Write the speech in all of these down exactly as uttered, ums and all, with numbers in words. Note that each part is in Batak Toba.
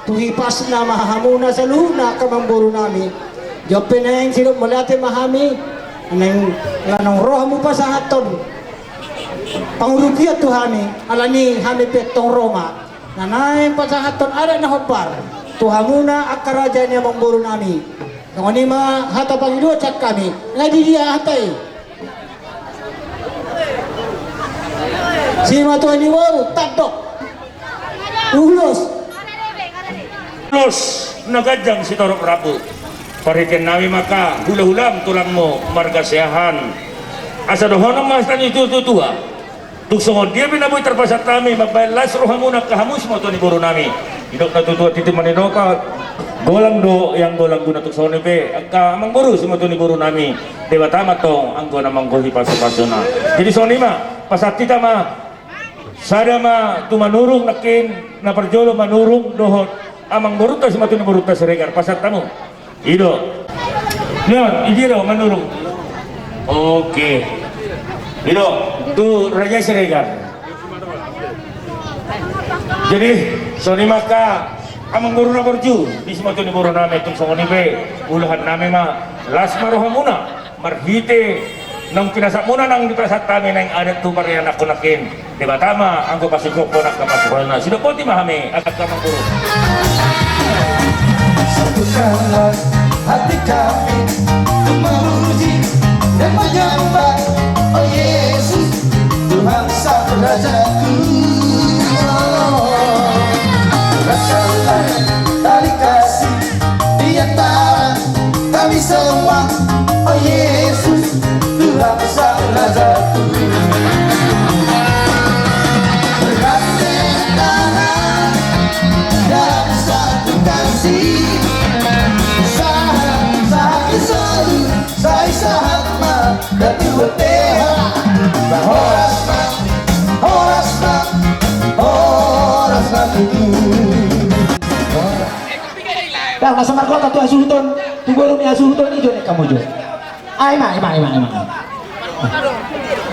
Tu hipasna ma hamuna saluhutna angka amangboru nami. Jumpa naeng sidok mauliate ma hami. Naeng, naeng ro hamu pasahathon pangurupion tu hami, alani hami pe tong ro ma na naeng pasahathon adat na hombar tu hamuna angka raja ni amangboru nami. Songon i ma hata pangidoan sian hami. Nga di dia hata i? Simatua ni boru, tandok. Ulos. Ulos na ganjang sitorop rambu. Parhitean nami ma angka hulahulam, tulangmu marga Siahaan. Asa dohonon ma sian ni tuatua. Tung songon dia pe na boi tarpasahat hami mambahen las rohamuna angka hamu simatua ni boru nami. Didok natuatua, titi maninoka, golang do ianggo langguna. Tung songon i pe angka amangboru simatua ni boru nami, Debata ma tong anggo na manggohi pasupasuna. Jadi songon i ma, pasahat hita ma. Sada ma tu Manurung nangkin, na parjolo Manurung dohot amangborunta simatua ni borunta Siregar, pasahat hamu. I do. Leon, i dia do Manurung. Oke. I do, tu Raja Siregar. Jadi songon i ma angka amangboru na burju di simatua ni boru nami, tung songon i pe ulahan nami ma, las ma rohamuna. Marhite naung pinasahatmuna naung dipasahat hami naeng adat tu parianakhon nangkin, Debata ma anggo pasingkophon angka pasupasu. Sidok boti ma hami angka amangboru. Satukanlah hati kami untuk memuji dan menyembah, oh Yesus, Tuhan Sang Rajaku. Oh, rasalah tali kasih di antara kami semua, oh Yesus, Tuhan Sang Rajaku. Bergandeng tangan dalam satu kasih, sahat, sahat selalu, sai sahat ma, dan dua teha. Horas ma, horas ma, horas ma tutu. Dah, na so margota tu hasuhuton, tu boru ni hasuhuton i jo, naeng hamu jo. Ah, ima, ima, ima, ima.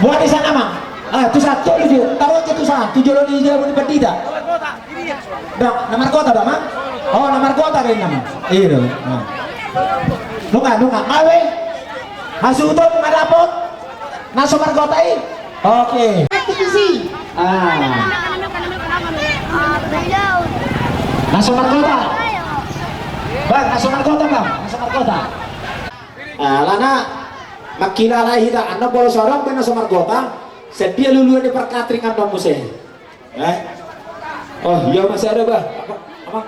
Buat di sana, Mang. Ah, tu sahat jo, tu sahat, tu jolo ni jabu ni pandita. Dah, na margota do, Mang? Oh, na margota do i, Mang. Iya do. Nunga, nunga. Awe. Hasuhuton ma dapot na so margota i. Oke. Ah. Na so margota. Bang, na so margota, Bang. Na so margota. Alana mangkilala hita, annon molo so adong be na so margota, sadia luluan ni parkatrik annon muse. Eh? Oh, ia masih ada, Bang. Apa? Apa?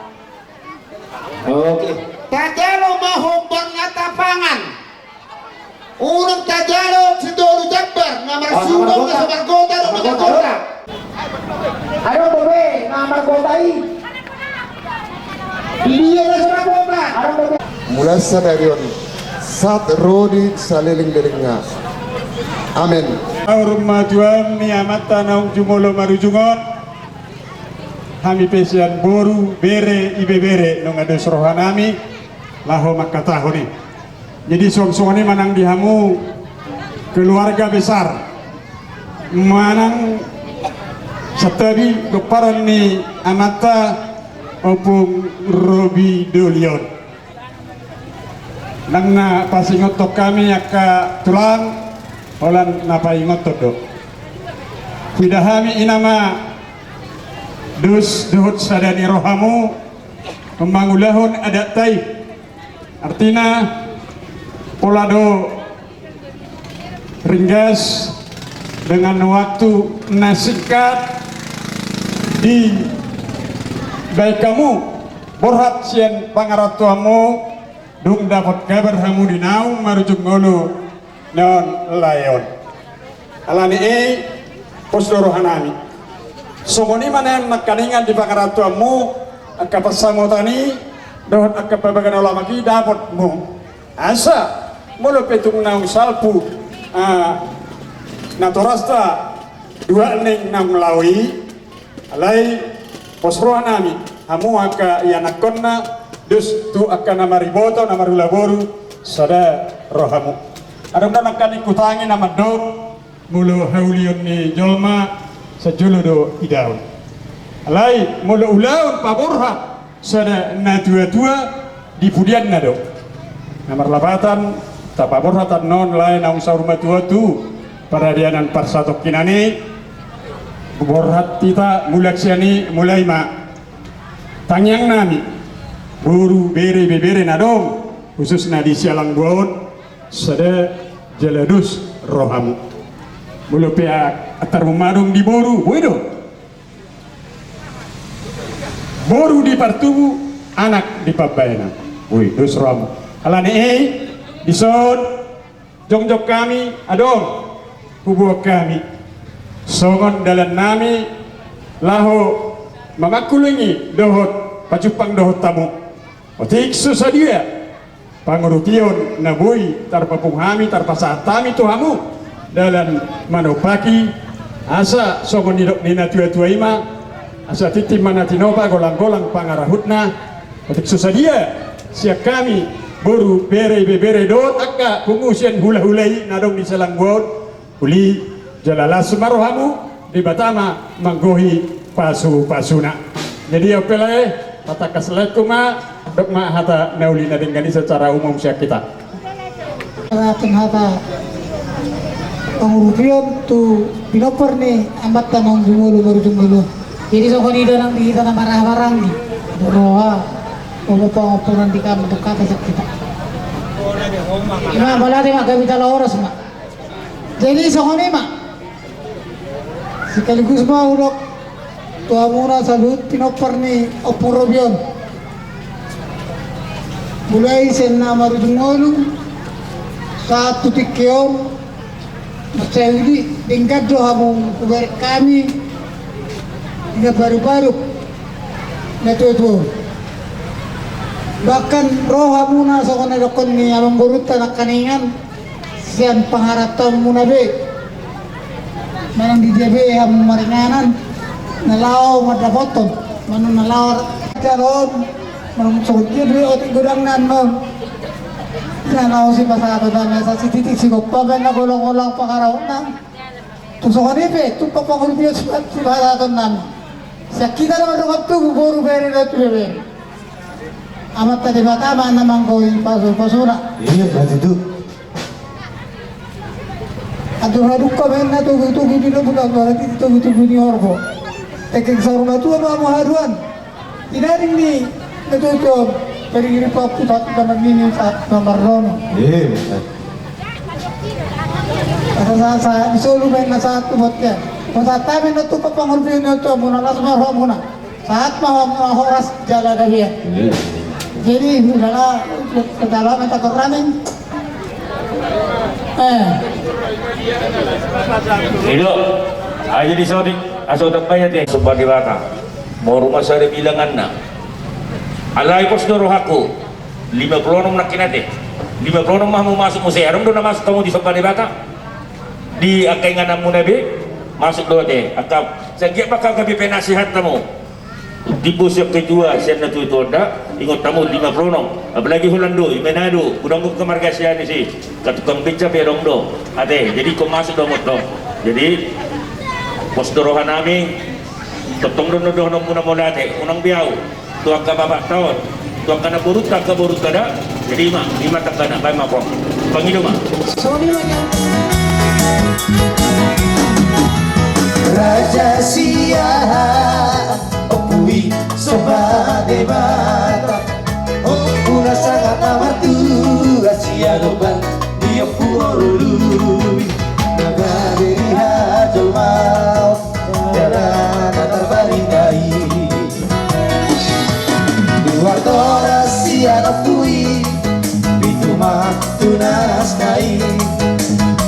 Oke. Tajalo ma hombar na tapangan. Unang tajalo sitolu jambar, na marsuhut, na so margota dohot na so margota. Adong dope na margota i. Dia na so margota. Adong dope. Mulai sadari on sahat ro di saleleng-lelengna. Amen. Saur matua ni amanta naung jumolo marujung on. Hami pe sian boru, bere, ibebere, nunga dos rohanami laho mangkatahon i. Jadi songon i ma nang di hamu keluarga besar manang santabi pomparan ni amanta Ompung Robi Dolion. Nang na pasingothon hami angka tulang, holan na paingothon do. Huida hami i nama dos dohot sada ni rohamu mangulahon adatta i. Artina, pola do ringgas dengan waktu na singkat dibahen hamu borhat sian pangarantoanmu, dung dapot kabar hamu di naung marujung ngolu na on lae on. Alani i, pos do rohanami. Songon i ma nangkaningan di pangarantoanmu, angka pansamotan i dohot angka pambahenan na lomak i dapotmu. Asa molo pe tung naung salpu, ah, natorasta duaning naung laho i, alai pos rohanami, hamu angka ianakhonna, dos tu angka na mariboto, na marulaboru, sada rohamu. Adong do nangkaning hutangi na mandok, molo haulion ni jolma, sajolo do idaon. Alai molo ulaon paborhat, Sada natuatua di pudianna do. Na marlapatan, tapaborhat annon lae naung saur matua tu paradianan parsatongkinan i. Borhat hita mulak sian i, mulai ma tangiang nami, boru, bere, ibebere na adong, khususna di Sialangboa on, sada jala dos rohamu. Molo pe antarmuna adong di boru, boi do. Boru di partubu, anak di pambahenan. Boi, dos rohamu. Alani i, dison, jongjong hami, adong huboan hami songon dalan nami laho mamangkulingi dohot pajumpang dohot hamu. Otik so sadia pangurupion na boi tarpapungu hami, tarpasahat hami tu hamu, dalan manompaki, asa songon nidok ni natuatua i ma, asa tintin ma na tinopa, golanggolang pangarahutna. Otik so sadia sian hami, boru, bere, ibebere dohot angka pungu sian hulahula i na adong di Sialangboa on, uli jala las ma rohamu, Debata ma manggohi pasupasuna. Jadi on pe lae, patangkas laengku ma, dok ma hata na uli na denggan i secara umum sian hita. Ratung hata pangurupion tu pinompar ni amanta naung jumolo marujung ngolu. Jadi songon i do nang di hita na marhahamaranggi, roha, pamomporan di hamu, dok hata sian hita. Ima, mauliate ma, gabe jala horas ma. Jadi songon i ma. Sekaligus ma hudok tu hamuna saluhut pinompar ni Ompu Robi on, mulai sian na marujung ngolu sahat tu tingki on. Mansai uli, denggan do hamu hubereng hami di na paruparu natuatua. Bahkan ro hamuna songon na didokkon ni amangborunta nangkiningan, sian pangarantoanmuna be, manang di dia be hamu maringanan, na laho mandapothon, manang na laho jaloon, manang songon dia be otik godangna annon. Sai laho sipasahaton nami, asa sititik sigompa baen na golanggolang pangarahutna. Tung songon i pe, tung pangolupion sipasahaton nami. Sian hita na mardongan tubu, boru, bere dohot ibebere, Amanta Debata ma na manggohi pasupasuna. Iya, berarti itu. Andor hadungka baen na togutogu di lombu, andor hati di togutogu ni horbo. Engkeng saur matua ma hamu haduan. Di daging ni natuatua on, paringiringi pampu sahat tu damang nini sahat tu na marnono. Iya. Asa sahat, sahat di solu baen na sahat tu bontean. Pasahat hami na tu pangolupion ni natuamuna, las ma rohamuna. Sahat ma hamuna horas jala gabe. Iya. Jadi udahlah, pedalaman tak keraning. Eh. Ido, aja di sodi, asa utak bayar deh. Sumpah Debata. Boru ma sada bilanganna. Alai pos do rohangku. Lima pulu onom nangkin ate. Lima pulu onom ma hamu masuk muse, adong do na masuk hamu di Sumpah Debata. Di angka ingananmuna be masuk do ate. Angka, sai anggiat ma angka gabe penasihat hamu. Timbo sian ketua, sian natuatua on da, ingot hamu lima pulu onom. Apalagi Hulando, i Manado, godang do angka marga sian i si. Angka tukang beca pe adong do. Ate, jadi ingkon masuk do hamu tong. Jadi pos do rohanami. Tongtong do na dohononmuna mauliate, unang be ahu. Tu angka bapakta on, tu angka namborunta, angka borunta da. Jadi ima, ima tangkana, baen ma pos. Pangido ma. Raja siaha, Ompu i Sumpah Debata. Ompu na sangat na martua, siadopan ni Ompu Orului. Na gabe di hajolmaon, jala na tarbaringga i. Dua toras sian Ompu i, pitu ma tunasna i.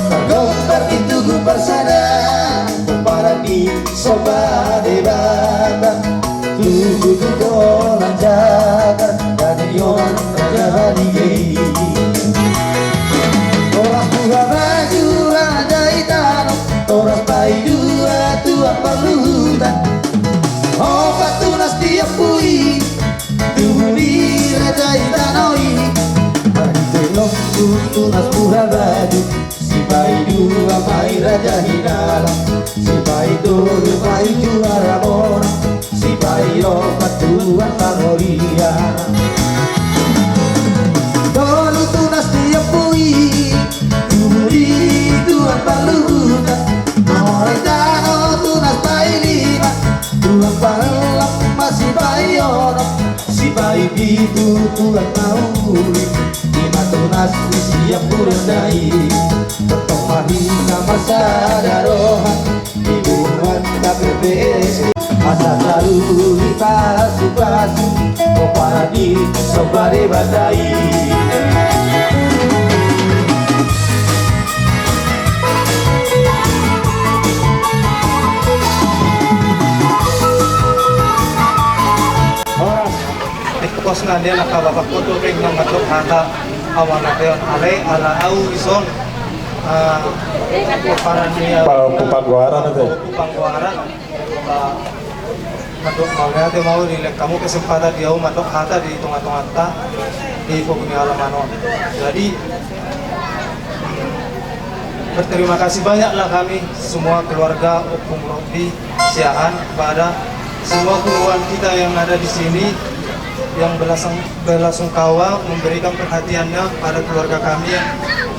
Targombar di tugu parsada, pomparan ni Sumpah Debata. Tugu tu tolan jagar, danion raja badia i. Toras buha baju raja i tano, toras paidua tuak parluhutan. Opat tunas di Ompu i, tubu ni raja i tano i. Marhite lombun tunas buha baju, sipaidua ma i raja hinalang, sipaitolu ma i juara monang, Paidop Tuhan pangoria. Tolu tunas di ompui, tubu di Tuhan parluhutan. Mora tano tunas pailima, Tuhan pahelam ma sipaionom, sipaipitu Tuhan mauli. Ima tunas di siampudan dai, tongtong ma hita marsada roha. Dibuat K P P S asa talu dipasupasu, pomparan ni somba Debata i. Horas. Ingkon na dia na ka bapak foto pe nang mandok hata awan ateon ale ala au ison. Ah, pomparan ni, ah, Pa-, Pupanggoaran ate. Pupanggoaran. Ah, mandok mauliate ma au dilehon hamu kesempatan di au mandok hata di tonga-tonganta di pogu ni alaman on. Jadi, berterima kasih banyaklah kami semua keluarga Ompung Robi Siahaan kepada semua keluarga kita yang ada di sini yang belasung-, belasungkawa memberikan perhatiannya pada keluarga kami yang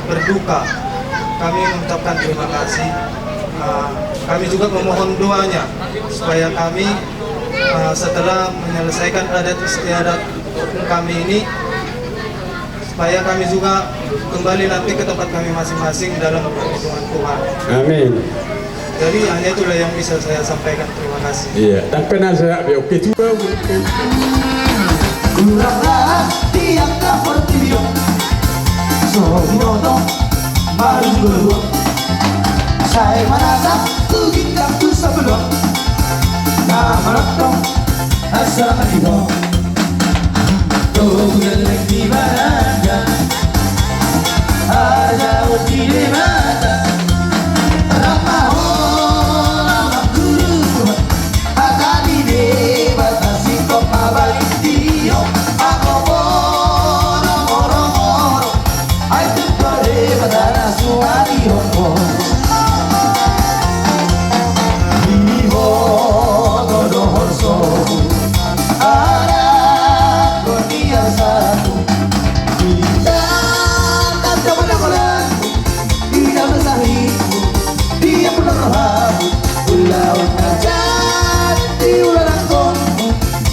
berduka. Kami mengucapkan terima kasih. Ah, kami juga memohon doanya supaya kami, ah, setelah menyelesaikan adat istiadat kami ini, supaya kami juga kembali nanti ke tempat kami masing-masing dalam perlindungan Tuhan. Amin. Jadi, hanya itulah yang bisa saya sampaikan. Terima kasih. Iya, tapi nanti saya, oke juga. Kurang rahat di angka portibi on. So binoto baru dua. Sai manasa tu ginjang tu sabelah. Na manotong asa mati ho. Togu leleng di baranda, ada di Debata, rap ma ho na mangguru. Hata ni Debata sintong ma balintio, anggo pola moro-moro. Ai tumpak Debata na sumarihon ho. Diboto do horsohu, anak ni arsahu. Di tangan dapodapodanku, di dalam sahitku, di dalam rohaku. Ulaon na jadi ulaon angkon.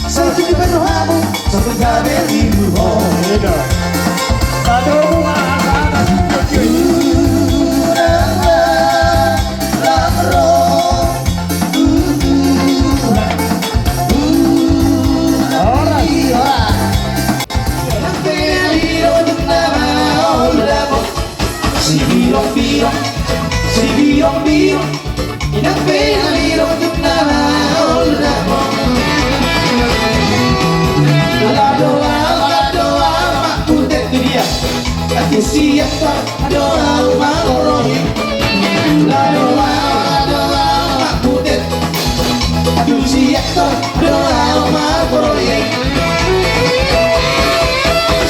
Saluhut di rohamu, saluhut gabe di rohamu. Eda. Satu bunga. Urang lam ro. Urang lam ro. Nang pe na binoto na maol dapot. Sibirong-birong, sibirong-birong. Nang pe na binoto na maol dapot. Ala do au, ala do au marbutet tu dia. Atu siap do au marorohi. Ala do au, ala do au marbutet. Atu siap do au marorohi.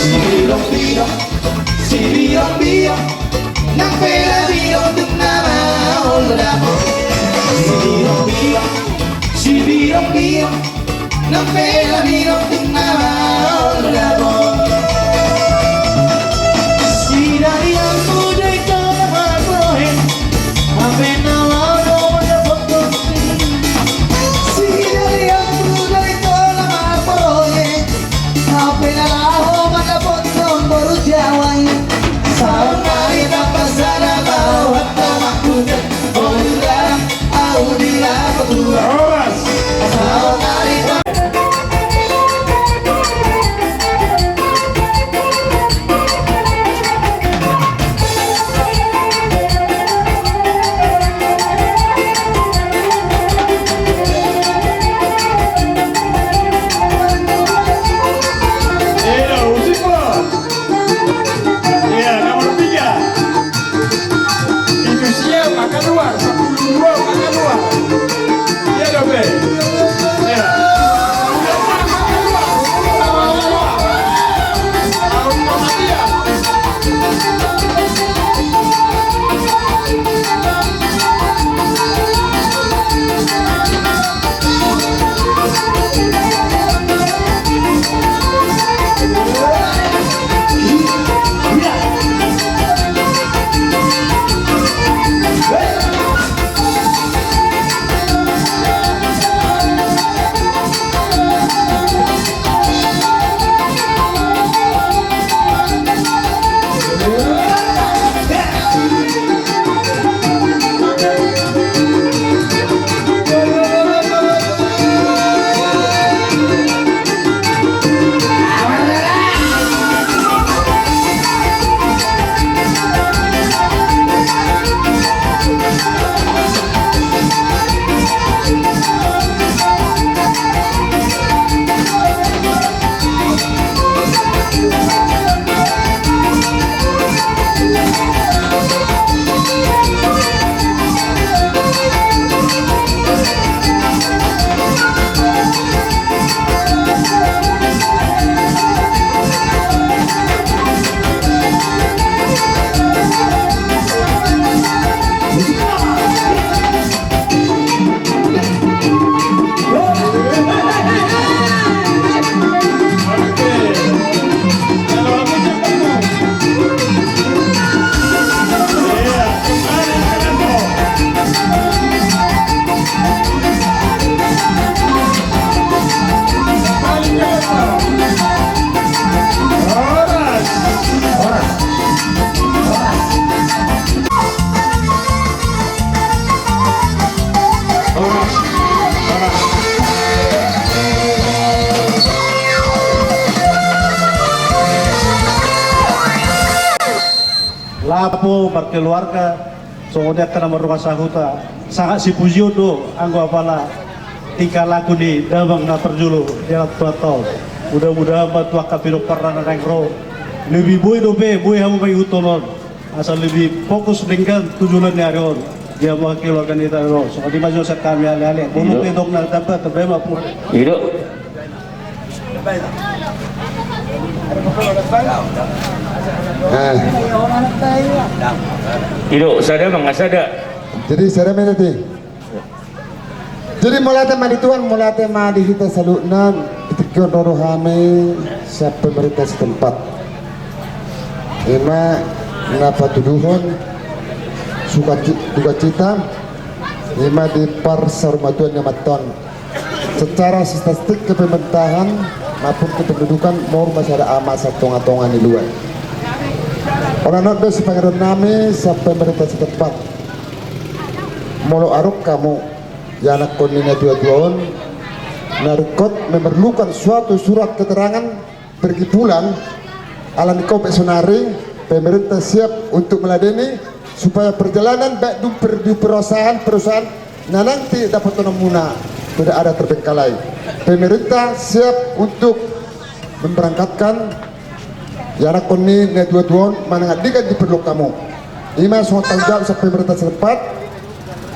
Sibirong-birong. Sibirong-birong, nang pe na binoto na maol dapot. Sibirong-birong, sibirong-birong, nang pe na binoto na maol dapot. Sidari ampu do i tona marprohe, hape na laho do mandapothon. Sidari ampu do i tona marprohe, hape na laho mandapothon boru Jawa i. Saonari na pasada baohanta mangkuda, boru dalam au di lapo tua. Horas. Saonari na Lapo markeluarga, songon i angka na marrumah sahuta, sangat sipujion do anggo apala tingkah laku ni damang na parjolo di anak tuanta on. Mudah-mudahan ma tu angka pinomparna na naeng ro, lebih boi dope, boi hamu mangihuthon on. Asa lebih fokus denggan tu joloan ni ari on. Di hamu keluarga ni tano. Songon i ma jo sian hami ale-ale. Molo pe adong na tamba, tamba ma pur. Ido. Eh. Ido, sada mangasa da. Jadi sada menit. Jadi mauliate ma di Tuhan, mauliate ma di hita saluhutna, di tingki on ro do hami sian pemerintah setempat. Ima na patuduhon sukaci-, dukacita, ima di parsaurmatuaon ni amanta on. Secara statistik kepemerintahan maupun kependudukan, moru ma sada ama sian tonga-tonga ni luat. Holan on do sipangidoon nami sian pemerintah setempat. Molo adong hamu, ianakhon ni na tua-tua on, na ringkot memerlukan suatu surat keterangan pergi pulang, ala ni Covid saonari, pemerintah siap untuk meladeni, supaya perjalanan baik di per-, di perusahaan-perusahaan na nanti dapotonmuna tidak ada terbengkalai. Pemerintah siap untuk memberangkatkan ianakhon ni na tua-tua on manang andigan diperluhon hamu. Ima songon tanggung jawab sian pemerintah setempat,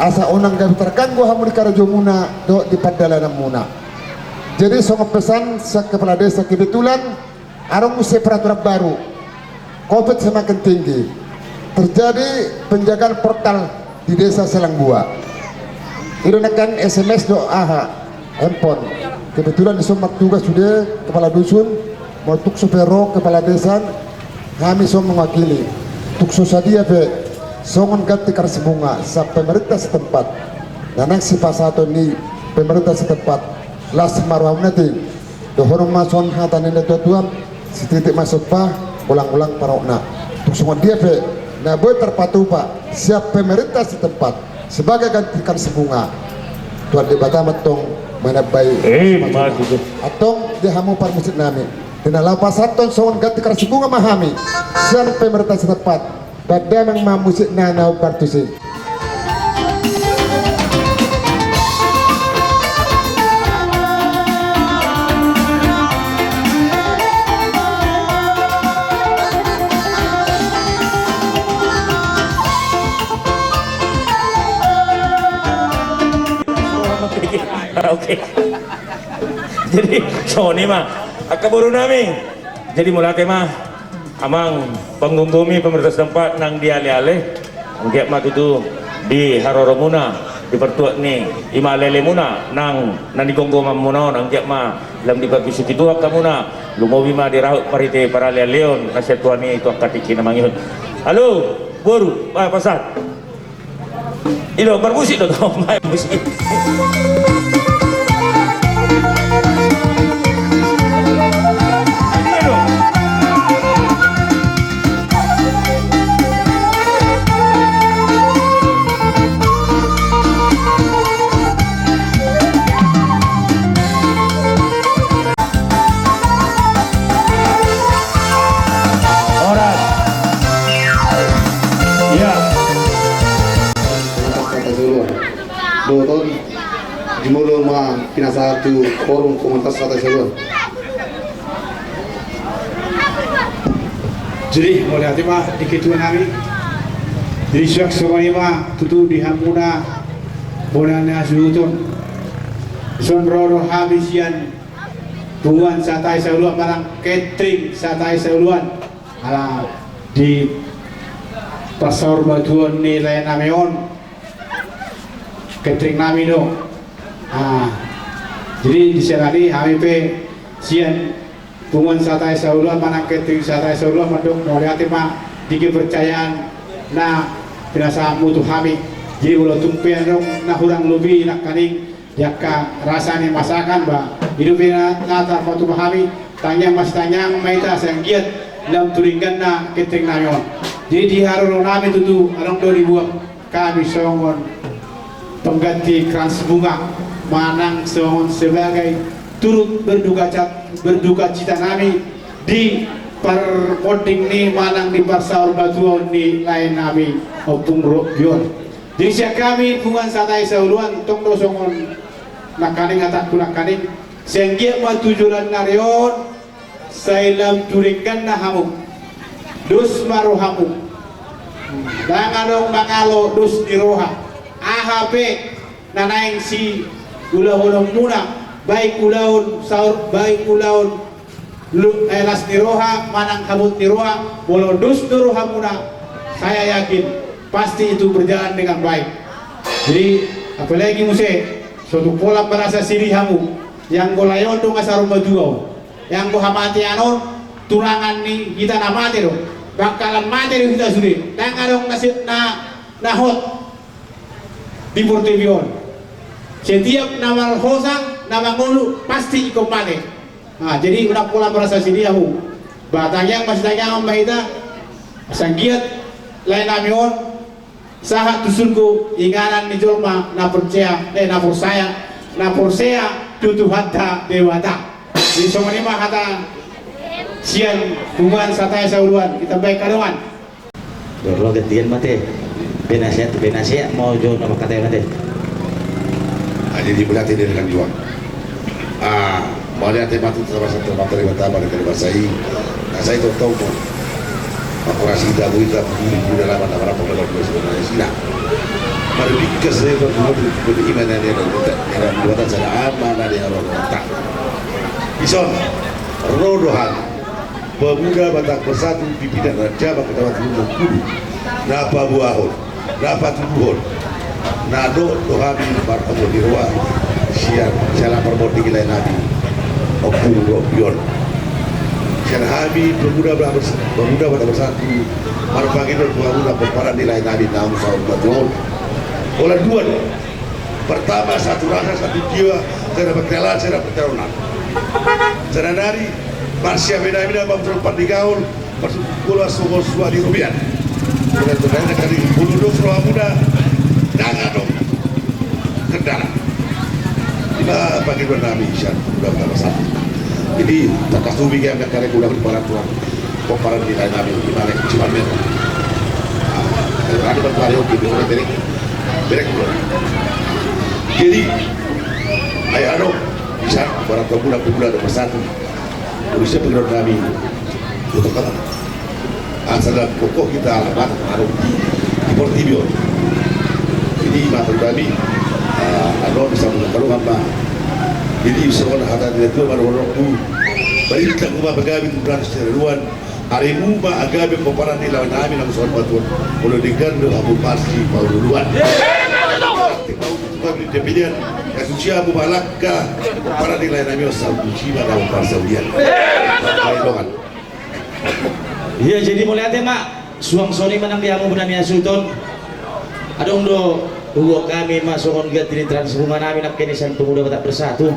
asa unang gabe terganggu hamu di karejomuna dohot di pardalananmuna. Jadi songon pesan sian kepala desa, kebetulan adong muse peraturan baru, Covid semakin tinggi, terjadi penjagaan portal di desa Selanggua. I do nangkin S M S dohot aha, handphone. Kebetulan dison martugas sude kepala dusun, molo tung so pe ro kepala desa, hami so mewakili. Tung so sadia pe songon ganti karsi bunga sian pemerintah setempat, na naeng sipasahaton ni pemerintah setempat, las ma rohamuna, ate. Dohonon ma songon hata ni na tua-tua, sititik ma somba, ulang-ulang pangarahutna. Tung songon dia pe na boi tarpatupa sian pemerintah setempat sebagai ganti karsi bunga, Tuhan Debata ma antong manambai. Eh, antong di hamu parmusik nami, di na laho pasahathon songon ganti karsi bunga ma hami sian pemerintah setempat. Baen damang ma musikna na hombar tusi. Oke. Jadi songon i ma angka boru nami. Jadi mauliate ma amang panggomgomi pemerintah setempat nang di ale-ale. Anggiat ma tutu di haroromuna Partuat ni i ma alealemuna nang na nigomgomanmuna on, anggiat ma lam diparbisuhi Tuhan hamuna, lumobi ma dirahut marhite paralealeon na sian tu hami tu angka tingki na mangihut. Halo, boru, ah, pasahat. I do, marmusik do, tong, main musik. Horas. Ia. Dohot on, jumolo ma pinasahat tu forum komunitas Satai Sauluan. Jadi, mauliate ma di ketua nami. Jadi, suang songon i ma tutu di hamuna bona ni hasuhuton. Dison ro do hami sian Punguan Satai Sauluan manang Catering Satai Sauluan. Ala di parsaur batuon ni lae nami on, catering nami do. Ah, jadi di sian i hami pe sian Punguan Satai Sauluan manang Catering Satai Sauluan mandok mauliate ma di kepercayaan na pinasahatmu tu hami. Jadi molo tung pe adong na hurang lobi nangkaning di angka rasa ni masakan ba, i do pe na tarpatupa hami, tangiang masitangiang ma hita sai anggiat lam tu dengganna catering nami on. Jadi di haroro nami tutu adong do dibuat hami songon pengganti krans bunga manang songon sebagai turut berduka cat-, berduka cita nami di parmonding ni manang di parsaur batuon ni lae nami Ompung Robi on. Jadi sian hami Punguan Satai Sauluan tong do songon nangkaning hatangku nangkaning, sai anggiat ma tu joloan ni ari on sai lam tu dengganna hamu. Dos ma rohamu. Ndang adong mangalo dos ni roha. Aha pe na naeng siulahononmuna, baik ulaon saur, baik ulaon lu-, eh, las ni roha manang habot ni roha, molo dos do rohamuna, saya yakin pasti itu berjalan dengan baik. Jadi apalagi muse so tung pola merasa siri hamu, ianggo lae on do nga saur matua on, ianggo hamatean on tulangan ni hita na mate do, bangkalan mate do hita sude, ndang adong na se-, na, na hot di portibi on. Setiap na marhosa, na mangolu, pasti ingkon mate. Nah, jadi unang pola merasa siri hamu. Ba tangiang masitangiangon ma hita, sai anggiat lae nami on sahat tu surgo inganan ni jolma na porsea, eh, na porsea, na porsea tu Tuhanta Debata. Jadi songon i ma hata sian Punguan Satai Sauluan, hita baen hadongan. Dor lo gantian mate. Penasehat, penasehat mau jo nama kata mate. Jadi mauliate di rekan juang. Ah, mauliate ma tu sama-sama terima kasih pada kali bahasa i. Nah, sai tongtong mo. Akurasi dabu ita budi budi lama nama rapa belok bos sebenarnya sila. Mari bingkas saya buat buat buat iman yang dia buat kita. Era buatan sana aman ada yang orang tak. Ison, ro do hami. Pemuda Batak Bersatu pimpinan Raja Bakti Dawat Gunung Kudu na paboahon, na patuduhon, na do do hami marhabot ni roha sian siala parmonding ni lae nami Ompung Robi on. Sian hami Pemuda Batak Bers-, Pemuda Batak Bersatu marpangido tu hamuna pomparan ni lae nami naung saur matua on. Holan dua do. Pertama, satu rasa, satu jiwa, sada parkenalan, sada parcalonan. Sada nari, parsiapenapenan, mambuat pardigaon, marsungkun bola, songon suari robean. Mudah-mudahan kali, molo dos rohamuna, ndang adong kendala. Ima pangidoan nami sian, mudah-mudahan satu. Jadi, tangkas tubi kami kare guna di paran Tuhan. Pomparan ni lae nami, ima lek, cuma men. Ah, ada berlari, oke, bisa berek. Berek dulu. Jadi, ai adong, bisa, barang pemuda-pemuda ada bersatu. Indonesia pengiran nami. Untuk apa? Asal dalam kokoh kita alamat, ada di, di portibi on. Jadi, mata kami, ah, adong bisa mengeluh apa. Jadi, sekolah hata dia tu, baru orang tu, balik tak rumah pegawai tu, berani seruan, Arimu ma gabe pomparan ni lae nami naung saur matua on. Molo denggan do hamu pasti paulu-uluan. Pasti paulu. Di pilihan, ya, kunci abu balak ka, para di lain ami, asal kunci pada parsaulian. Baik, dongan. Iya, jadi mauliate ma, suang songon i ma nang di hamu bona ni hasuhuton. Adong do, huboan hami ma songon ganti ni transbunga nami nangkin sian Pemuda Batak Bersatu.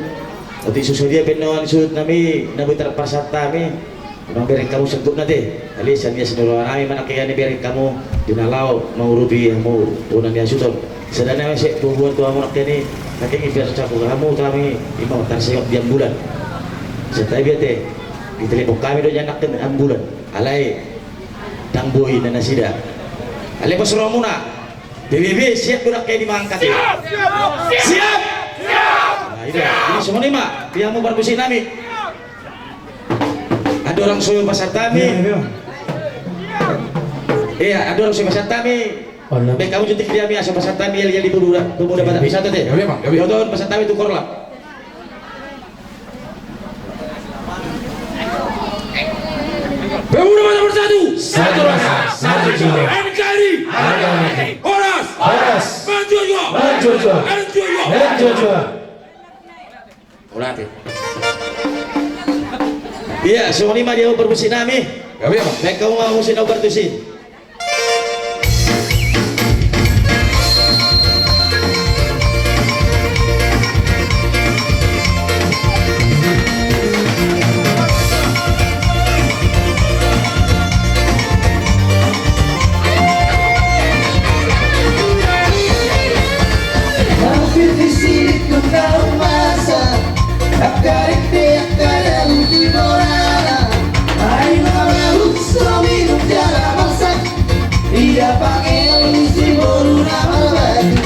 Otik so sadia pe na suhut nami, na boi tarpasahat hami. Unang bereng hamu sangkutna te. Alai sian ias ni roha nami ma nangkin bereng hamu di na laho mangurupi hamu bona ni hasuhuton. Sada nami sai huboan tu hamu nangkin i, nangkin i biar campur hamu tu hami, i ma tarsengap di ambulan. Sai tabi ate, ditelepon hami do jala nangkin ambulan. Alai ndang boi na nasida. Alai pos rohamuna. P B B siap do nangkin i mangangkat i? Siap! Siap! Siap! Nah, i do. Jadi songon i ma, di hamu parmusik nami. Andorang so pasahat hami. Iya, iya. Iya, andorang so pasahat hami. Baen hamu jutik di hami, asa pasahat hami yali-yali Pemuda, Pemuda Batak Bersatu te. Gabe, Bang, gabe. Botohon pasahat hami tu Korlap. Pemuda Batak Bersatu. Satu rasa, satu jiwa. N K R I. Harga mati. Horas. Horas. Maju jua. Maju jua. Maju jua. Maju jua. Mauliate. Iya, songon i ma di hamu parmusik nami. Gabe, Bang. Baen hamu ma musik na ubar tusi. Hampir di sini ku tahu masa, angka rende, angka dabu di Morana. Ai na baru so minum jala masak, ia panggil isi boru na marbaju.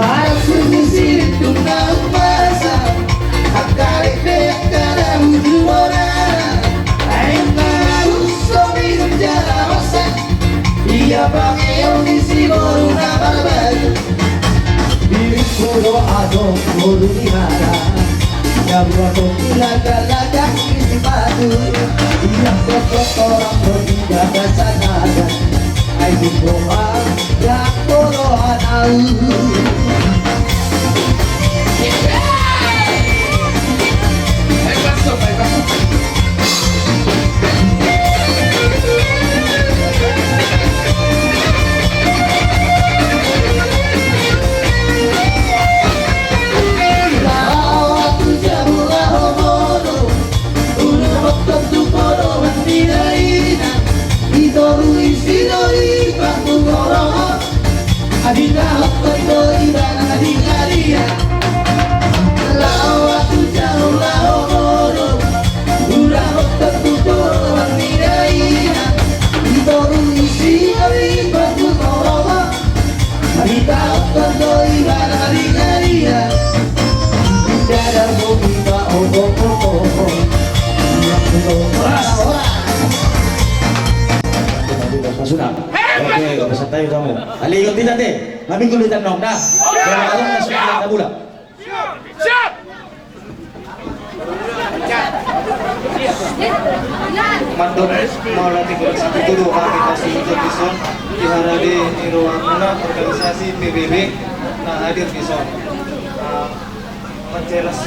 Hampir di sini ku tahu masa, angka rende, angka dabu di Morana. Ai na baru so minum jala masak, ia panggil isi boru na marbaju. Diriku do adong boru ni hara, na buat kopi laga-laga di sipatu. Ia kotor orang bertiga dasar nada. Ai buko ma, ya koro anau. Adinda hokkon do iba na di adia. Laho tu jauh laho bodo, ula hokkon tu bodo ni daina. I toru isi iba tu torongan. Adinda hokkon do iba na di adia. Dada bobi ba obo obo. Ora ora. Masuk dah. Oke, pesan tayo kamu. Alai ikut tidak deh. Kami kulitan dong dah. Kalau ada masuk kita pulang. Siap. Mandok mauliate godang situtu do hami pasti ikut dison di harade ni rohamuna organisasi P B B na hadir dison. Ah, Mansai las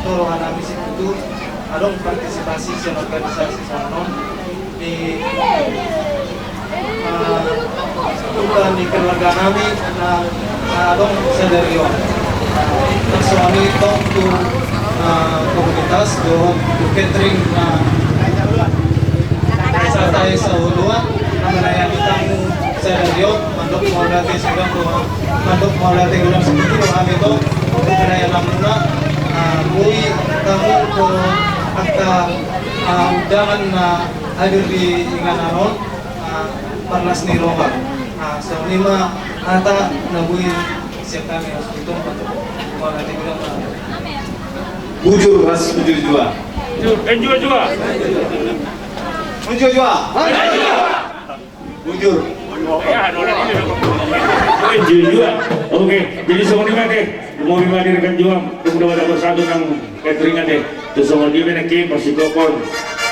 do roha nami situtu, adong partisipasi sian organisasi songon on di, eh, angka ni keluarga nami na, na adong sadari on. Songon i tong tu, eh, komunitas dohot tu catering na, eh, Sata Esa Uluan na manayani tamu sadari on. Mandok mauliate godang do, mandok mauliate godang situtu do hami tong tu pelayananmuna. Ah, boi tamu tu angka, ah, undangan na hadir di inganan on, ah, parlas ni roha. Ah, songon i ma hata na boi sian hami, ah, situtu mandok mauliate godang. Bujur, ras, bujur jua. Bujur, enjua jua. Bujur jua. Bujur. Eh, jujur. Oke, jadi songon i ma ate, molo dihadirkan jua Pemuda Batak Bersatu nang catering ate. Tu songon i ma nangkin parsingkopon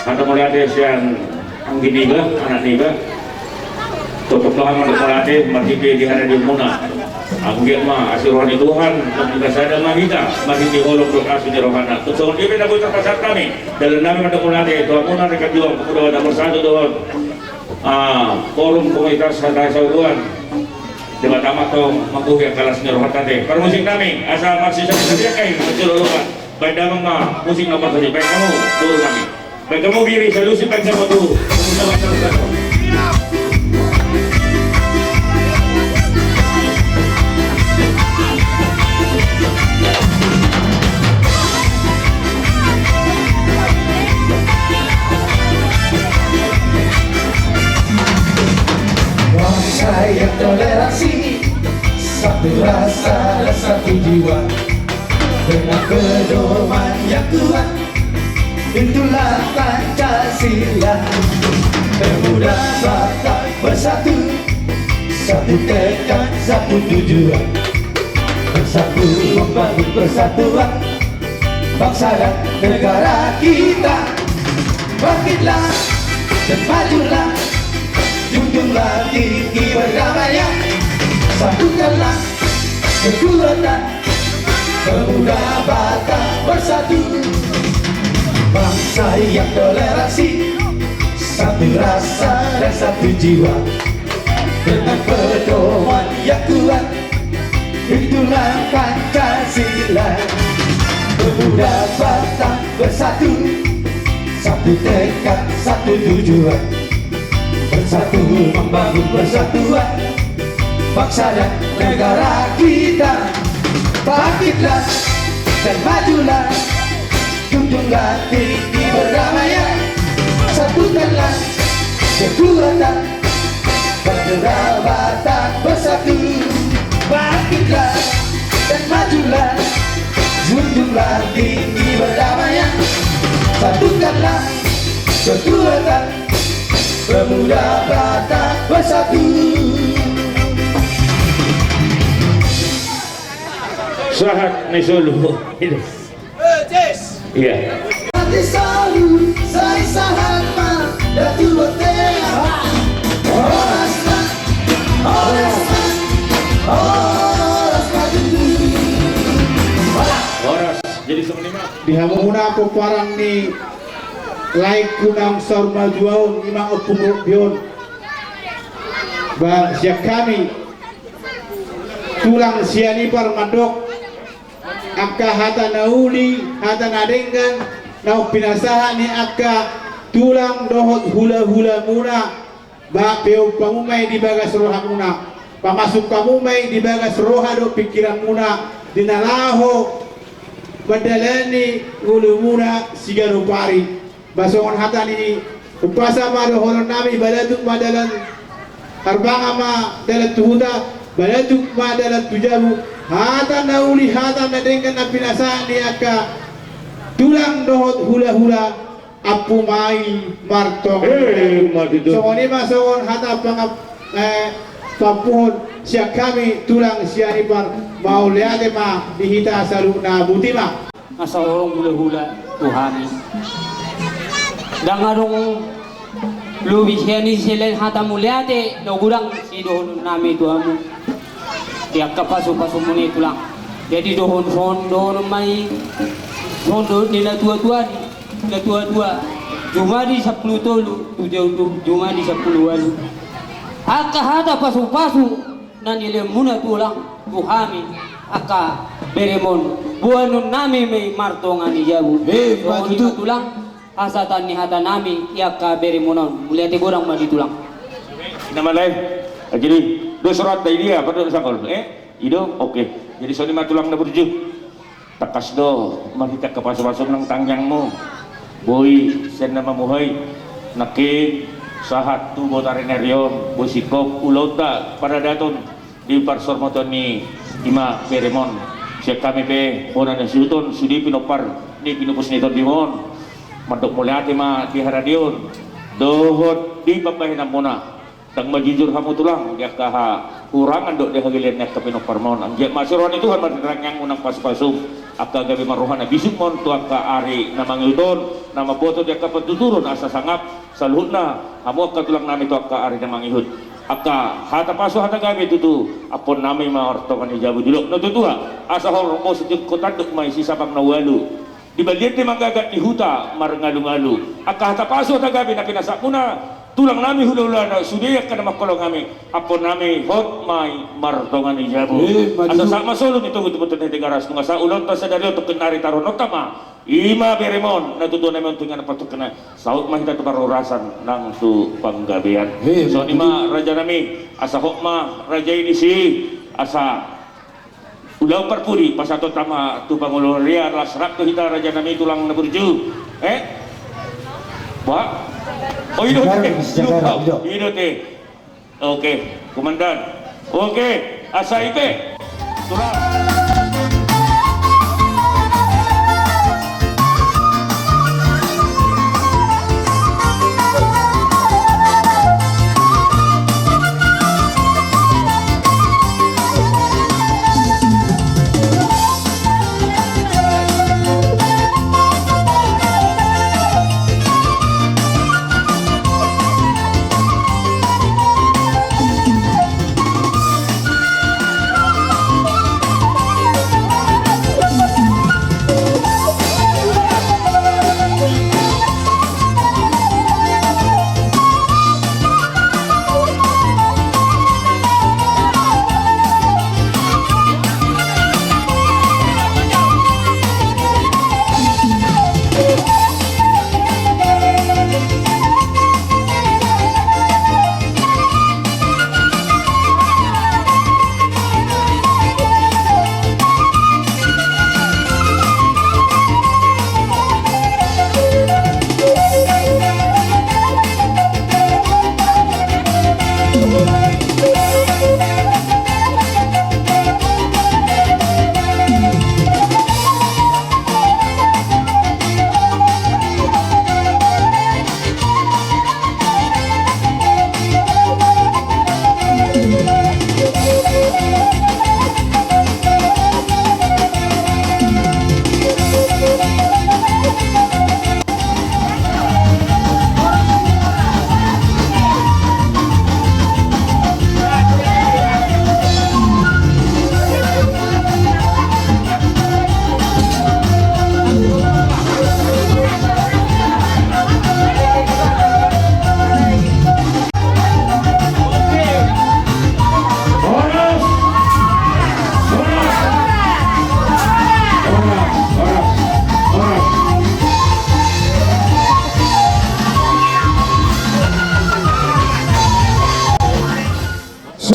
hata mauliate sian anggi niba, anak niba. Tongtong ma hami mandok mauliate, marhite di harade muna. Anggiat ma asi roha ni Tuhan, mangkasada ma hita, marhite holong dohot asi ni rohana. Tung songon i pe na boi tarpasahat hami, dalan nami mandok mauliate tu hamuna rekan juang, Pemuda Batak Bersatu dohot, ah, Forum Komunitas Hata Sauluan. Debata ma tong manggohi angka las ni rohanta ate. Parmusik nami, asa marsisap sadia kai, manjolo loba. Baen damang ma musik na parsaji, baen hamu, boru nami. Baen hamu biri, saluhut baen hamu tu. Bangsa yang toleransi, satu rasa dan satu jiwa. Dengan pedoman yang kuat, itulah Pancasila. Pemuda Batak bersatu, satu tekad, satu tujuan. Bersatu membangun persatuan bangsa dan negara kita. Bangkitlah dan majulah, junjunglah tinggi perdamaian. Satukanlah kekuatan Pemuda Batak Bersatu, bangsa yang toleransi, satu rasa dan satu jiwa. Dengan pedoman yang kuat, itulah Pancasila. Pemuda Batak bersatu, satu tekad, satu tujuan. Bersatu membangun persatuan bangsa dan negara kita. Bangkitlah dan majulah, junjunglah tinggi perdamaian. Satukanlah kekuatan Pemuda Batak Bersatu. Bangkitlah dan majulah, junjunglah tinggi perdamaian. Satukanlah kekuatan Pemuda Batak Bersatu. Sahat ni solu. Iya. Hati selalu sai sahat ma, datu botea. Horas ma, horas ma, horas ma tutu. Horas. Jadi songon i ma. Di hamuna pomparan ni laengku naung saur matua on, ima Ompung Robi on. Ba, sian hami tulang Sianipar mandok angka hata na uli, hata na denggan naung pinasahat ni angka tulang dohot hulahulamuna. Ba, peop hamu ma i di bagas rohamuna, pamasuk hamu ma i di bagas roha dohot pingkiranmuna di na laho mandalani ngolumuna siganup ari. Ba, songon hata ni umpasa ma dohonon nami, balatuk ma dalan, tarbanga ma dalan tu huta, balatuk ma dalan tu jabu. Hata na uli, hata na denggan na pinasahat ni angka tulang dohot hulahula, ampu ma i martonga. Eh, ma tutu. Songon i ma songon hata pangap-, eh, pampuhon sian hami tulang Sianipar, mauliate ma di hita saluhutna. Boti ma. Asa horong hulahula tu hami. Ndang adong lobi sian i selain hata mauliate, na godang sidohonon nami tu hamu di angka pasupasumuna i tulang. Jadi dohon, songon dohonon ma i, songon dohon ni natuatua, ni natuatua, jumadi sampulu tolu tu, tu jumadi sampulu ualu. Angka hata pasupasu na nilehonmuna tulang tu hami angka beremon, boanon nami ma i martonga ni jabu. Eh, songon i ma tutu tulang hasahatan ni hata nami di angka beremon on. Mauliate godang ma di tulang. Ina ma lae. Jadi dos rohanta i dia, apa dos sangkol? Eh, i do, oke. Jadi songon i ma tulang na burju. Tangkas do marhite angka pasupasu nang tangiangmu. Boi sian na mamuhai nangkin sahat tu botari ni ari on, boi singkop ulaonta paradaton di parsormoton ni ima beremon. Sian hami pe bona ni hasuhuton sude pinompar ni pinupus ni tondimon, mandok mauliate ma di haradeon dohot di pambahenanmuna. Ndang manjujur hamu tulang di angka hahurangan dohot di hagalean ni angka pinomparmon. Anggiat ma asi roha ni Tuhan marhite tangiangmu nang pasupasum, angka gabe marroha na bisukmon tu angka ari na mangihut on, na mamboto di angka pantuturon asa sangap saluhutna hamu angka tulang nami tu angka ari na mangihut. Angka hata pasu hata gabe tutu, amponnami ma martonga ni jabu. Didok natuatua, asa horbo sitingko tanduk ma i, sisapang na ualu. Di balian pe manggagat, di huta marngalungalu. Angka hata pasu hata gabe na pinasakmuna tulangnami hulahulana, sude angka na mangholong hami, amponnami hot ma i martonga ni jabu. Eh, asa sahat ma solu ni togu tu boto ni Tigaras, nunga sahat ulaonta sadari on, tongkin nari taruhononta ma. I ma beremon, natuatuanami on tu inganan partukena. Saut ma hita tu parhorasan nang tu panggabean. Eh, songon i ma rajanami, asa hot ma raja i disi, asa ulaon parpudi pasahatonta ma tu pangoli huria. Las rap tu hita rajanami, tulang na burju. Eh? Bah? Oh, i do te. Sejagar, sejagar, i do. I do te. Oke, komandan. Oke, asa i pe. Tulang.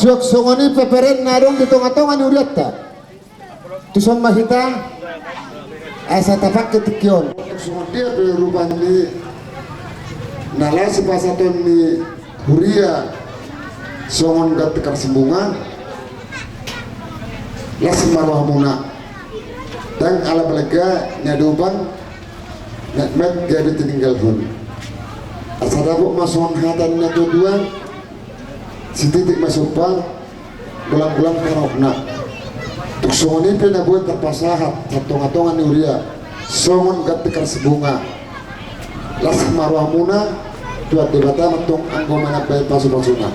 Suang songon i peperen na adong di tongatonga ni hurianta. Tuson ma hita asa tapangke tingki on. Songon dia pe rupani na laho sipasahaton ni huria songon ganti karsimbunga, las ma rohamuna. Ndang ala balga na dopang, metmet gabe tininggalhon. Asa dapot ma songon hata ni natuatua, sititik ma somba, golanggolang pangarahutna. Tung songon i pe na boi tarpasahat sian tongatonga ni huria songon ganti karsimbunga, las ma rohamuna, Tuhan Debata ma tong anggo manambai pasupasuna.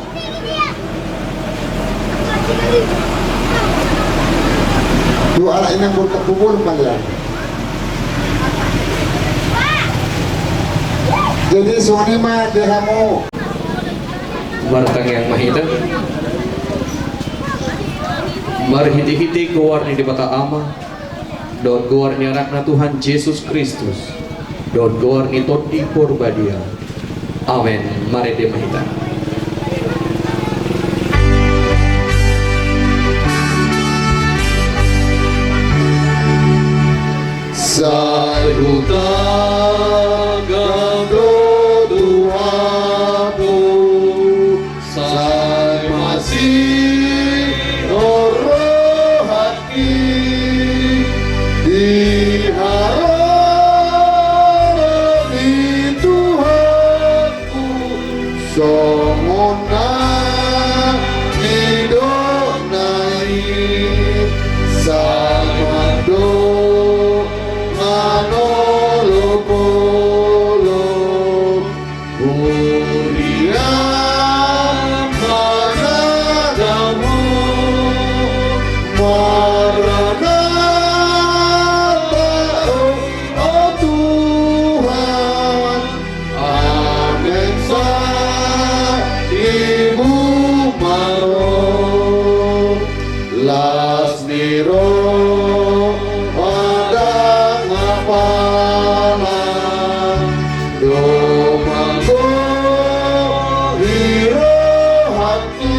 Tu halak inang burkat bubur malian. Jadi songon i ma di hamu. Martangiang ma hita. Marhitehite goar ni Debata Ama, dohot goar ni Anakna Tuhan Jesus Kristus, dohot goar ni Tondi Porbadia. Amen. Marende ma hita. Sai hutangihon do Tuhanku, sai masihol rohangki di haroro ni Tuhanku, songon na nidokna i, sai mandok manolong. Maro las ni roha dang apala, domma gohi rohangku,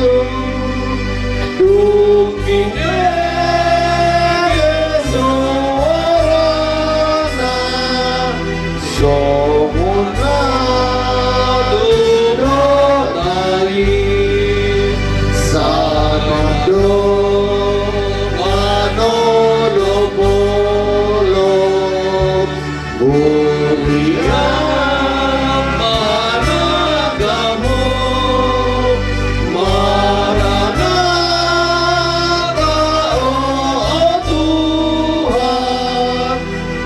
dung didenggan suarana. Songon na do dohot nai, sahat do manolop-olop, mulian ma nang Ho. Maranatha, o Tuhan.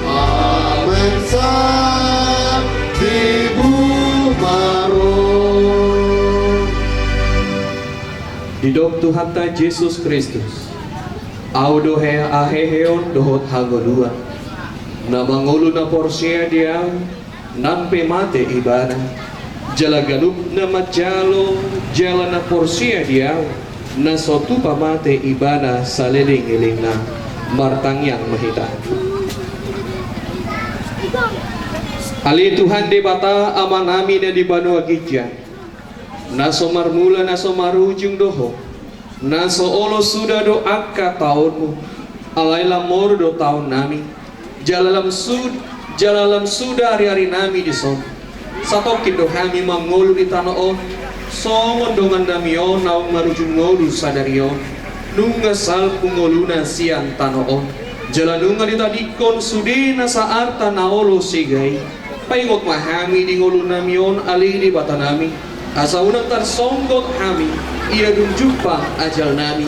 Amen, sai dibuhar ma roha. Didok Tuhanta Jesus Kristus: Ahu do he-, haheheon dohot hangoluan. Na mangolu na porsea di Ahu, nang pe mate ibana, jala ganup na manjalo jala na porsea di Ahu, na so tupa mate ibana saleleng-lelengna. Martangiang ma hita. Ale Tuhan Debata, Amanami na di banua ginjang, na so marmula na so marujung do Ho. Na so olo suda do angka taonmu, alai lam moru do taonnami, jala lam sud-, jala lam suda ari-arinami dison. Satongkin do hami mangolu di tano on, songon dongannami on naung marujung ngolu sadari on, nunga salpu ngoluna sian tano on, jala nunga ditadingkon sude nasa arta na olo sega i. Paingot ma hami di ngolunami on, ale Debatanami, asa unang tarsonggot hami, ia dung jumpang ajalnami.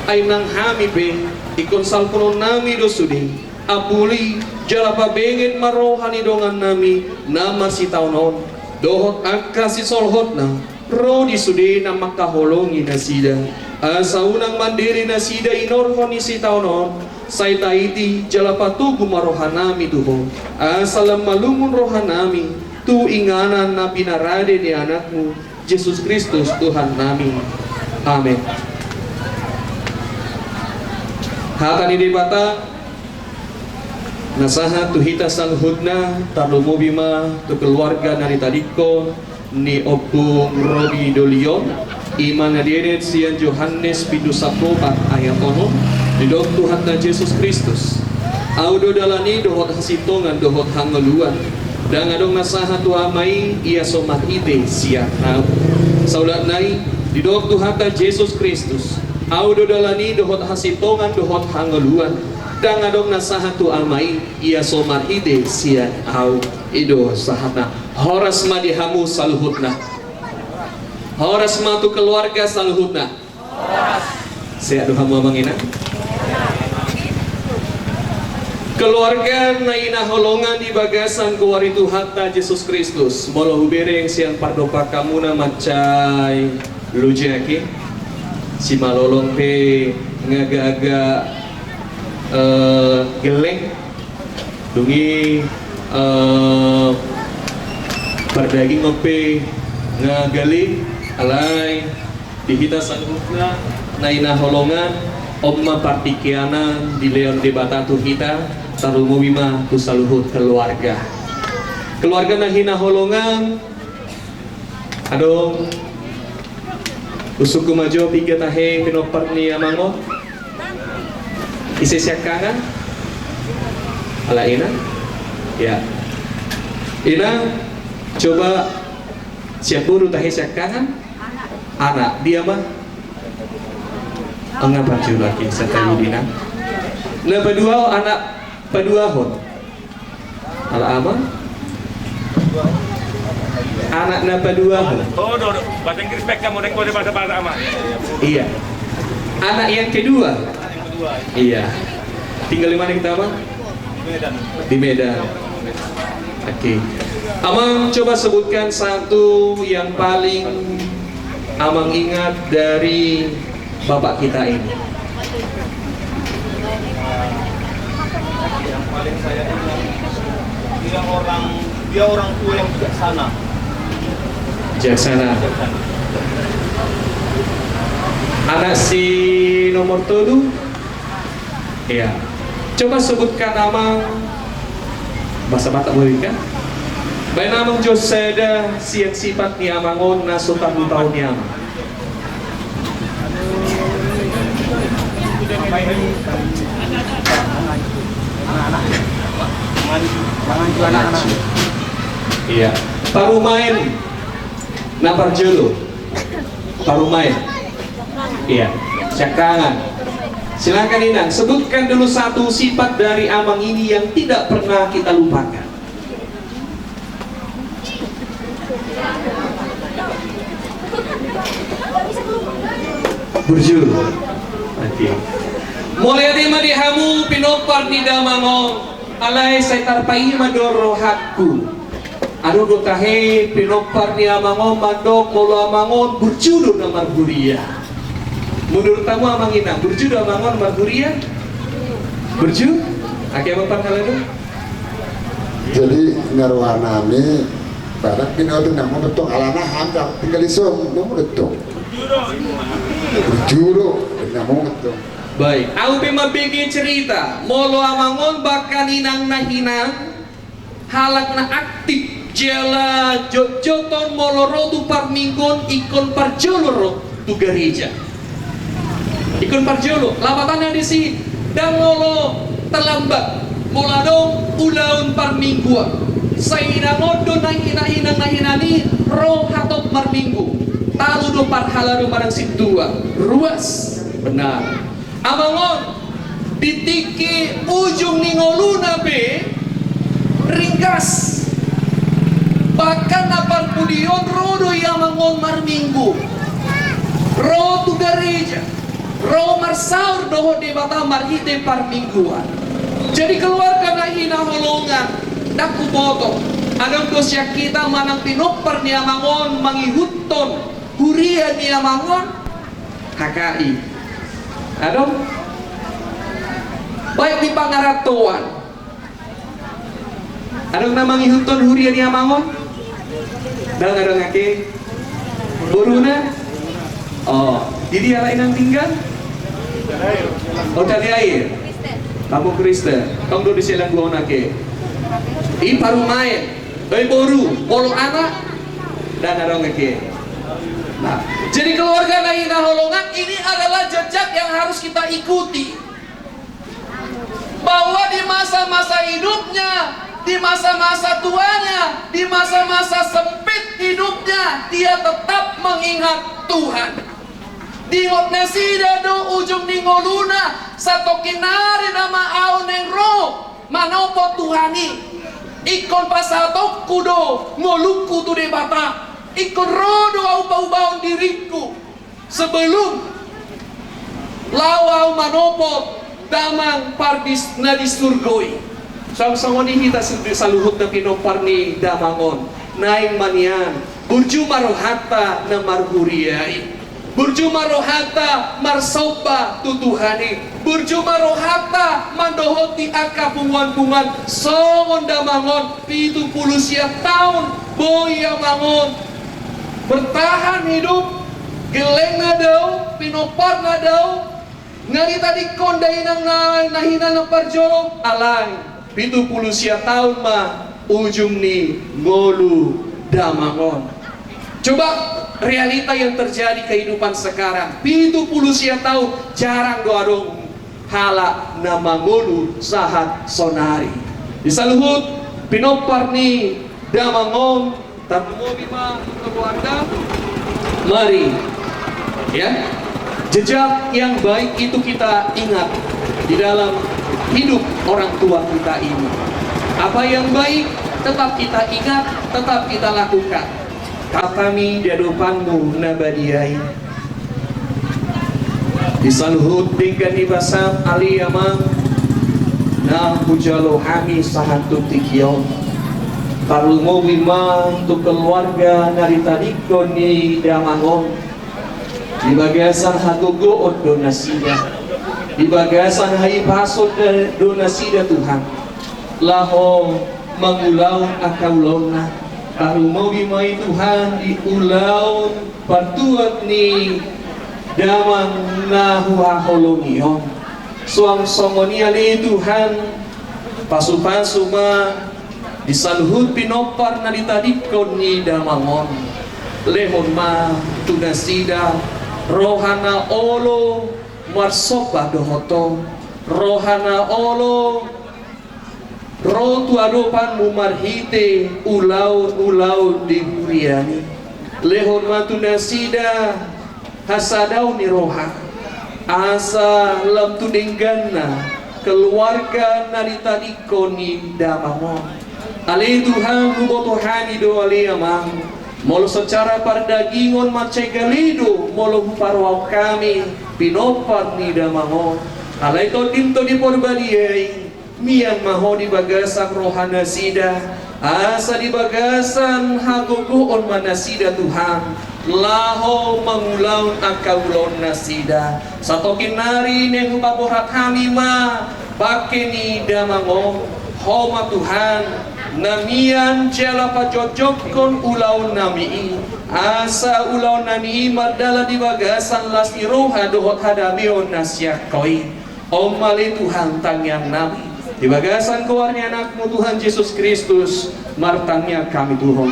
Ai nang hami pe, ingkon salpunonnami do sude, apuli, jala pabenget ma roha ni dongannami na marsitaon on, dohot angka sisolhotna, ro di sude na mangkaholongi nasida, asa unang mandele nasida inorhon ni sitaon on, sai taiti jala patogu ma rohanami tu Ho, asa lam malungun rohanami tu inganan na pinarade ni Anakmu, Jesus Kristus Tuhannami. Amen. Hata ni Debata na sahat tu hita saluhutna, tarlumobi ma tu keluarga na ditadingkon ni Ompung Robi Dolion, i ma na dienet sian Johannes pitu sampulu opat ayat onom, didok Tuhanta Jesus Kristus: Ahu do dalan i dohot hasintongan dohot hangoluan. Ndang adong na sahat tu Ama i, ia so marhite sian Ahu. Saulak nai, didok Tuhanta Jesus Kristus: Ahu do dalan i dohot hasintongan dohot hangoluan. Ndang adong na sahat tu Ama i, ia so marhite sian Ahu. I do sahatna. Horas ma di hamu saluhutna. Horas ma tu keluarga saluhutna. Sehat do hamu amang inang? Keluarga na hinaholongan di bagasan goar ni Tuhanta Jesus Kristus, molo hubereng sian pardompakanmuna mansai loja ke, simalolong pe nga agak-agak, eh, gelleng. Dung i, eh, pardagingon pe nga gale, alai di hita saluhutna na hinaholongan, on ma partingkian na dilehon Debata tu hita, tarlumobi ma tu saluhut keluarga. Keluarga na hinaholongan, adong, usungku ma jo piga tahe pinompar ni amang on. Ise siangkangan? Ala ina? Ya. Ina, coba sian boru tahe siangkangan? Anak, dia ma? Anggo paculaki satahi dina. Na paduahon, anak paduahon. Ala ama? Anak na paduahon. Oh, do, do. Bahasa Inggris baik kamu, naik kode bahasa, bahasa ama. Iya. Anak yang kedua. Iya. Tinggal di mana kita, Ama? Di Medan. Oke. Amang, coba sebutkan satu yang paling Amang ingat dari bapak kita ini. Yang paling saya ingat, dia orang, dia orang tua yang bijaksana. Bijaksana. Bijaksana. Anak si nomor tolu. Iya. Coba sebutkan amang. Bahasa Batak boleh kan? Baen amang jo sada sian sipat ni amang on na so tarlupaon ni amang. Iya. Parumaen. Na parjolo. Parumaen. Iya. Siangkangan. Silakan inang, sebutkan dulu satu sifat dari amang ini yang tidak pernah kita lupakan. Burju. Oke. Mauliate ma di hamu pinompar ni damang on. Alai sai tarpaima do rohangku. Adong do tahe pinompar ni amang on mandok molo amang on burju do na marhuria. Menurut hamu amang inang, burju do amang on marhuria? Burju? Ake amang pangkala do? Jadi na rohanami badak pinompar ni amang on betul alana handa tinggal isong no betul. Burju do na amang on betul. Baik, au pe mambege cerita molo amang on bahkan inang na hinan. Halak na aktif jala jotjoton molo ro tu parmingguon ingkon parjolo ro tu gareja. Ingkon parjolo, lapatanna disi, ndang molo terlambat molo adong ulaon parmingguon. Sai inang on do na hinan-hinan na hinan i ro hatop marminggu. Talu do parhalado manang sintua. Ruas. Benar. Amang on, di tingki ujung ni ngoluna pe ringgas. Bahkan na parpudion ro do i amang on marminggu. Ro tu gareja, ro marsaor dohot Debata marhite parmingguan. Jadi keluarga na hinaholongan, ndang huboto, adong do sian hita manang pinompar ni amang on mangihuthon huria ni amang on? H K I. Adong? Baik di pangarantoan. Adong na mangihuthon huria ni amang on? Ndang adong ake? Boruna? Oh, di dia lae inang tinggal? Oh, Tali Air. Kampung Kristen. Tong do di silang dua on ake. I parumaen. Baik boru, molo anak? Ndang adong ake. Nah, jadi keluarga na hinaholongan, ini adalah jejak yang harus kita ikuti. Bahwa di masa-masa hidupnya, di masa-masa tuanya, di masa-masa sempit hidupnya, dia tetap mengingat Tuhan. Diingot nasida do ujung ni ngoluna, satongkin nari nama au naeng ro manopot Tuhan i. Ingkon pasahatonku do ngolungku tu Debata. Ingkon ro do au paubahon diringku sebelum laho au manopot Damang pardis na di surgo i. Song songon i hita saluhutna pinompar ni Damang on. Naeng ma nian burju ma rohanta na marhuria i. Burju ma rohanta marsomba tu Tuhan i. Burju ma rohanta mandohoti angka punguan-punguan songon Damang on pitu pulu sia taon boi amang on bertahan hidup, gellengna dao, pinomparna dao, nga ditadingkon dainangna na hinan na parjolo, alai pitu pulu sia taon ma ujung ni ngolu Damang on. Coba realita yang terjadi kehidupan sekarang, pitu pulu sia taon jarang do adong halak na mangolu sahat sonari. Di saluhut pinompar ni Damang on, tarlumobi ma keluarga. Mari, ya, jejak yang baik itu kita ingat di dalam hidup orang tua kita ini. Apa yang baik tetap kita ingat, tetap kita lakukan. Kami di adopanmu na badia i. Di saluhut denggan ni basa, ale amang, na hujalo hami sahat tu tingki on. Tarlumobi ma tu keluarga na ditadingkon ni Damang on. Di bagasan hagogoon do nasida. Di bagasan haipason do nasida Tuhan. Laho mangulahon angka ulaonna. Tarlumobi ma i Tuhan di ulaon partuat ni Damang na huhaholongi on. Suang songon i ale Tuhan, pasu-pasu ma di saluhut pinompar na ditadingkon ni Damang on. Lehon ma tu nasida roha na olo marsomba dohot Ho, roha na olo ro tu adopanMu marhite ulaon-ulaon di huriaMi. Lehon ma tu nasida hasadaon ni roha, asa lam tu dengganna keluarga na ditadingkon ni Damang on. Ale Tuhan, huboto hami do ale Amang, molo secara pardagingon mansai gale do molo huparohahon hami pinompar ni Damang on. Alai TondiM do di Parbadia i, mian ma Ho di bagasan roha nasida, asa di bagasan hagogoon ma nasida Tuhan, laho mangulahon angka ulaon nasida. Satongkin nari naeng hupaborhat hami ma bangke ni Damang on, Ho ma Tuhan na mian jala pajongjongkon ulaonnami i, asa ulaonnami i mardalan di bagasan las ni roha dohot hadameon na sian Ho i. On ma ale Tuhan tangiangnami. Di bagasan goar ni AnakMu Tuhan Jesus Kristus, martangiang hami tu Ho.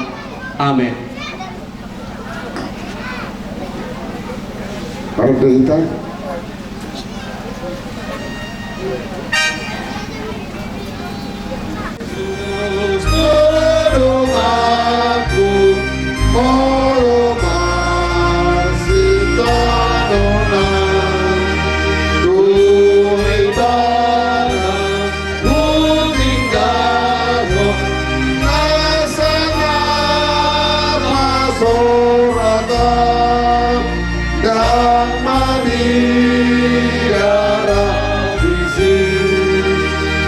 Amen. Mardalita.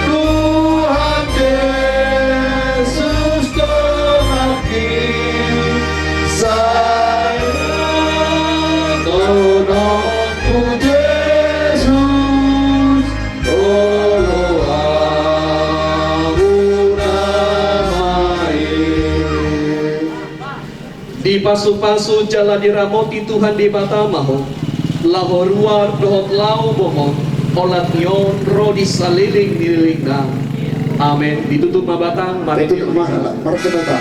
Tuhan Jesus Tuhanki, sai tolong ku Jesus, tolong aku nama i. Dipasu-pasu jala diramoti Tuhan Debata ma ho, laho ruar dohot laho bongot, olat ni on ro di saleleng ni lelengna. Amen. Ditutup ma batang, mari. Tutup ma, mari kita.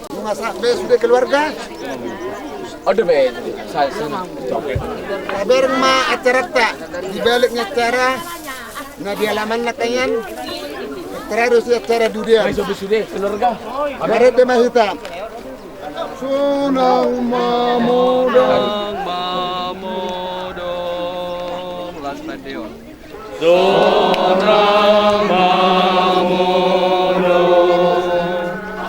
Nunga sah be sude keluarga? Ada be. Saya sana. Tabereng ma acaranta. Di balik ni acara na di alaman na kaian. Terakhir si acara dudian. Baik, sude keluarga. Marende ma hita. Sonang mamodang. Mamodang. Las pandeon. Sonang mamodang,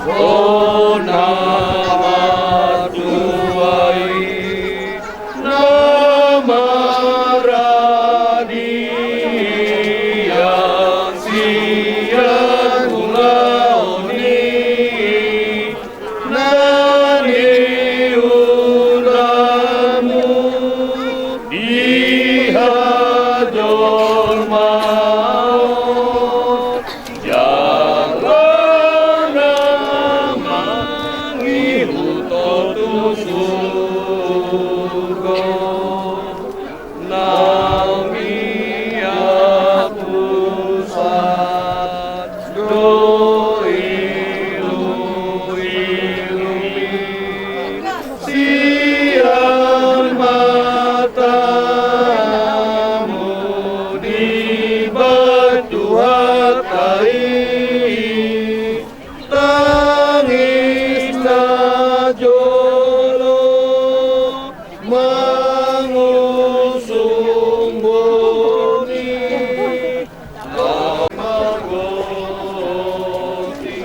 sonang matuai, na maradian sian ulaon i. Na niulamu di hajolmaon, jala na mangihut ho tu surgo. Naung miak pusat do iluilumi sian matamu dibantu hata i. Tangis na jolo mangusung boni magoti.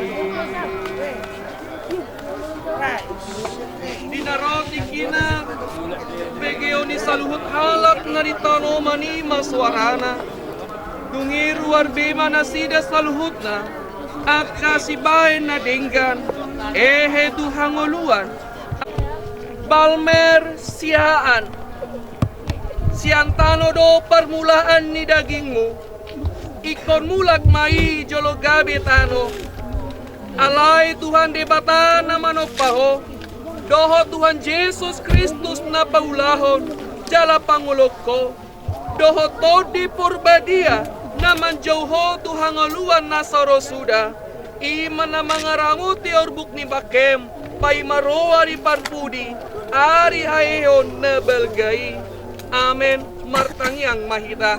Di na ro tingkina, begeon ni saluhut halak na di tanoman i ma soarana. Dung i ruar be ma nasida saluhutna, angka sibaen na denggan, hehe tu hangoluan. Balmer Siahaan. Sian tano do parmulaan ni dagingmu. Ingkon mulak ma i jolo gabe tano. Alai Tuhan Debata na manompa ho, dohot Tuhan Jesus Kristus na paulahon jala pangolongkon, dohot Tondi Porbadia na manjou ho tu hangoluan na so ro suda, i ma na mangaramoti orbuk ni bangkem, paima ro ari parpudi, ari haheheon na balga i. Amen. Martangiang ma hita.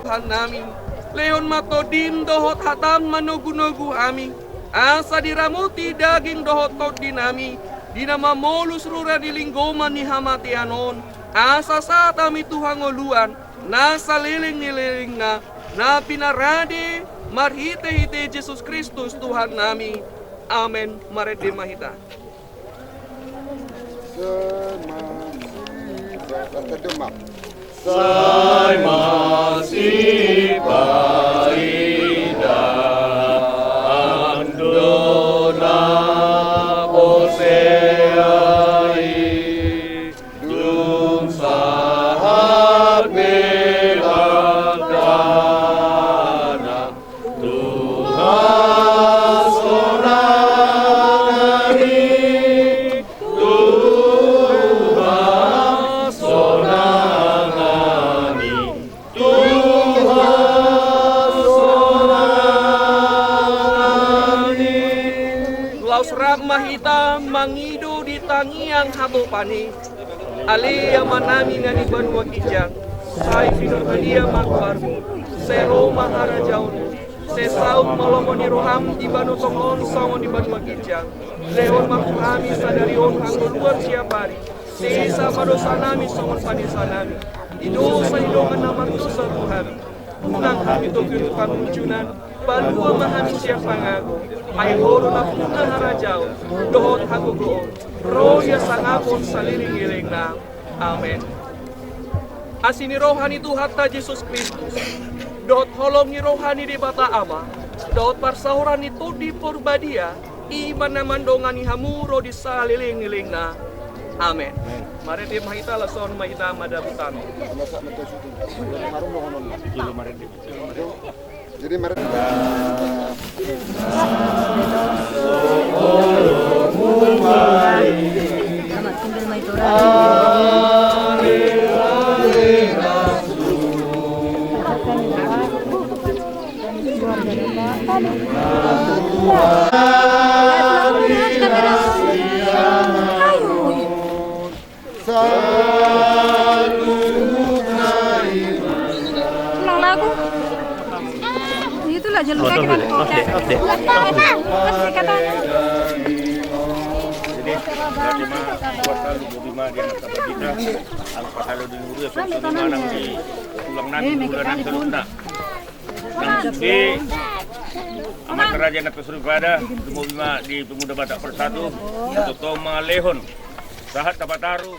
Tuhan nami, lehon ma Tondim dohot hatam manogunogu hami, asa diramoti daging dohot tondi nami, di na mamolus rura ni linggoman ni hamatean on, asa sahat hami tu hangoluan na saleleng ni lelengna, na pinarade marhitehite Jesus Kristus Tuhan nami. Amen. Marende ma hita. Sai masipaida. Sai masipaida ando na bosea i. Dung sahat be langkana tu hasonangan i, tu hasonangan i, tu hasonangan i. Laos rap ma hita mangido di tangiang hatopan i. Ale Amanami na di banua ginjang, sai pinarbadia ma goarmu, sai ro ma harajaonmu, sai saut ma lomo ni roham di banua tonga on songon di banua ginjang. Lehon ma tu hami sadari on hangoluan siapari, sesa ma dosanami songon panesanami di dosa ni dongan na mardosa tu hami. Unang hami togihon tu pangunjunan, palua ma hami sian pangago. Ai Ho do nampuna harajaon dohot hagogoon, ro di hasangapon saleleng ni lelengna. Amen. Asi ni roha ni Tuhanta Jesus Kristus, dohot holong ni roha ni Debata Ama, dohot parsaoran ni Tondi Porbadia, i ma na mandongani hamu ro di saleleng ni lelengna. Amen. Amen. Marende ma hita, laos on ma hita madabu tano. Jadi marende. Ulang lagu. Itulah jalur kaki dan kota. Update, update. Update, katanya. Jadi, berarti mah, buat lalu, bobi ma di anak kita. Angka lalu di guru ya, sudah di mana di tulang nanti, eh, bulan nanti, nah. Nang sude, amanta raja na pasuripada, lumobi ma di Pemuda Batak Bersatu, untuk tong mangalehon. Sahat tapataru.